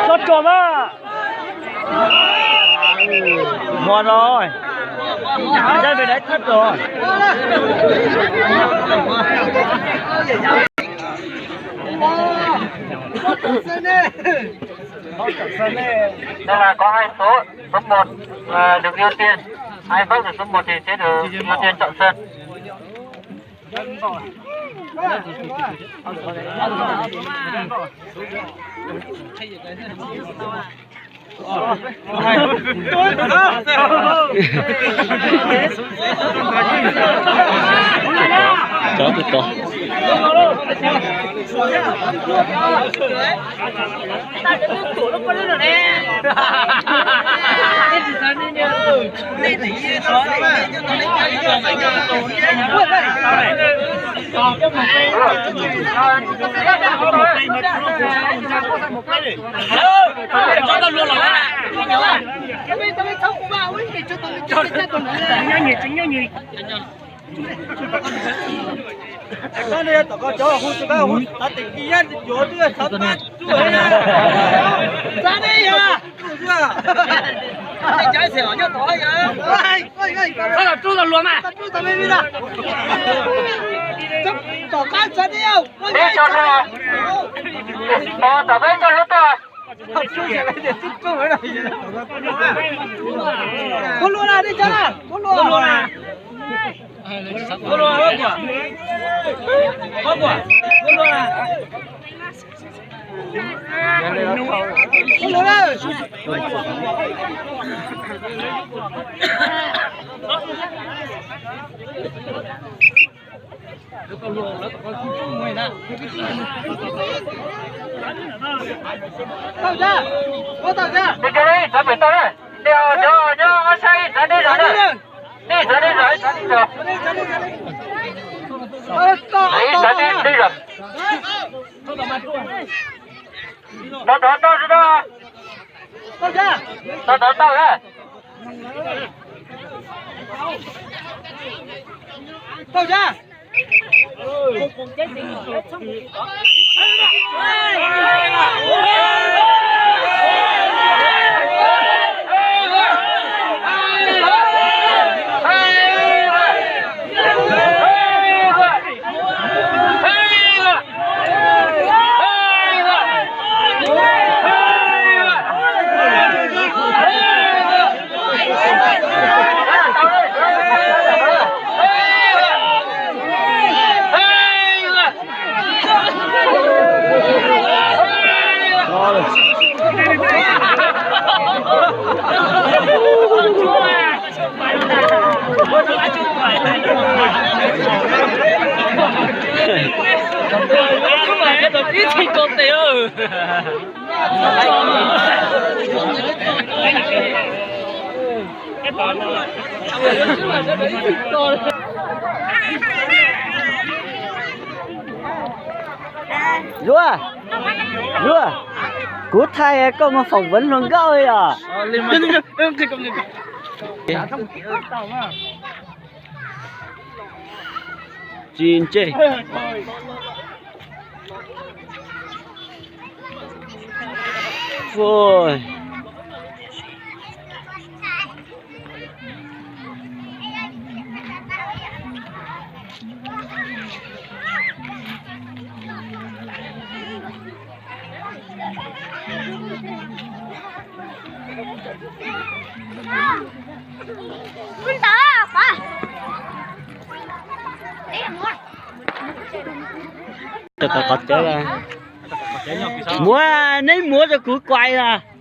Txhob tso mas. Mos no, zaj pem dai thab tso. Đây là có hai số, số một, ờ, được ưu tiên. Ai bớt được số một thì sẽ được ưu tiên chọn sân. Chó tôi to. Peb cov lub, peb cov lub toj. Kua lua na, kua lua na. Kua lua na. Tau tau tau tau tau. Tau tau. Ib txhij koj tes. Zuag, Zuag, kuv thaij koj mus phỏng vấn hluas nkauj os. Tsis ntse. Muab, neb muab rau kuv kuais na.